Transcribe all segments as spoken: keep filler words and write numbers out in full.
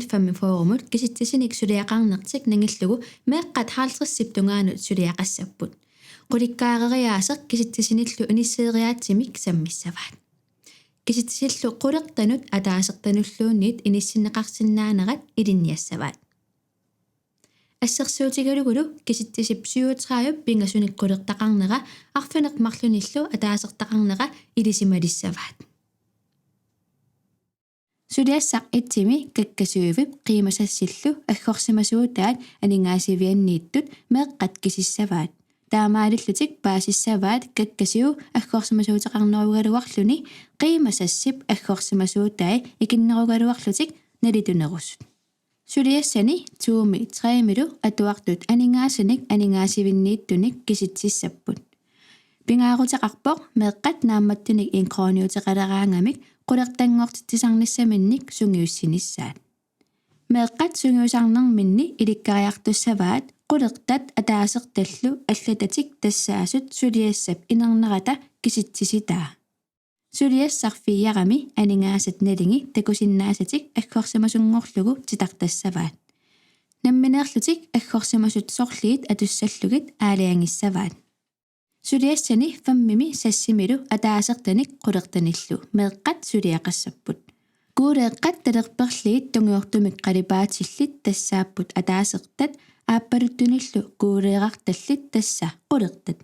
femogfyrremut kisitsisinik suliaqarnertik nangillugu meeqqat halvtredsip tungaanut suliaqassapput. Qulikkaareriaaseq kisitsisinillu inisseeriaatsimik sammissavaat. Kisitsisillu qulertanut ataasertanulluunniit inissinneqarsinnaanerat ilinniassavaat. Assersuutigalugulu kisitsisip syvogtredivep pingasunik qulertaqarnera arfineq-marlunillu ataasertaqarnera ilisimalissavaat. Suliassaq et-imi Kakkasyvip qiimasassillu aggorsimasuutaat aningaasivianniittut meeqqat kisissavaat. Taamaalillutik paasissavaat Kakkasyv aggorsimasuuteqarnerugaluarluni qiimasassip aggorsimasuutai ikinnerugaluarlutik nalitunerusut. Suliassani to-mi tre-milu atuartut aningaasanik aningaasivinniittunik kisitsissapput. Pingaaruteqarpoq meeqqat naammattunik en koruuniuteqaleraangamik qulertanngortitsisarnissaminnik sungiussinissaat. Meeqqat sungiusarnerminni ilikkariartussavaat qulertat ataasertallu allatatik tassaasut suliassap inernerata kisitsisitaa. Suliassaq fire-mi aningaasat nalingi takusinnaasatik aggorsimasunngorlugu titartassavaat. Nammineerlutik aggorsimasut sorliit atussallugit aalajangissavaat. Suliassani fem-imi seks-imilu ataasertanik qulertanillu meeqqat suliaqassapput. Kuuleeqqat talerperliit tungujortumik qalipaatillit tassaapput ataasertat aappaluttunillu kuuleerartallit tassa qulertat.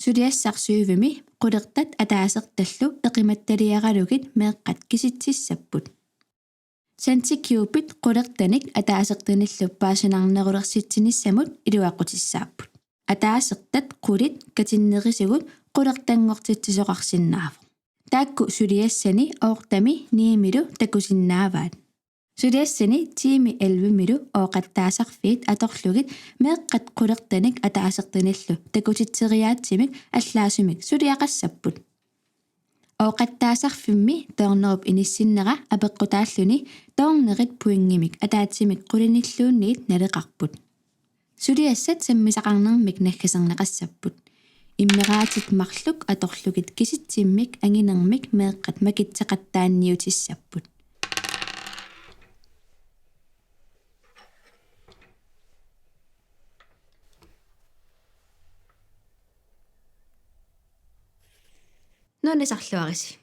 Suliassaq syv-imi qulertat ataasertallu eqimattaliaralugit meeqqat kisitsissapput. Sandcubit qulertanik ataasertanillu paasinarnerulersitsinissamut iluaqutissaapput. Ataasertat qulit katinnerisugut qulertanngortitsisoqarsinnaavoq. Taakku suliassani otte-mi ni-milu takusinnaavaat. Suliassani ti-mi elleve-milu ooqattaasarfiit atorlugit meeqqat qulertanik ataasertanillu takutitseriaatsimik allaasumik suliaqassapput. Ooqattaasarfimmi doornerup inissinnera apeqqutaalluni doornerit pointimik ataatsimik qulinilluunniit naleqarput. Suliassat sammisaqarnermik naggaserneqassapput. Immeraatit marluk atorlugit kisitsimmik anginermik meeqqat makitseqattaanniutissapput. Nuannisarluarisi.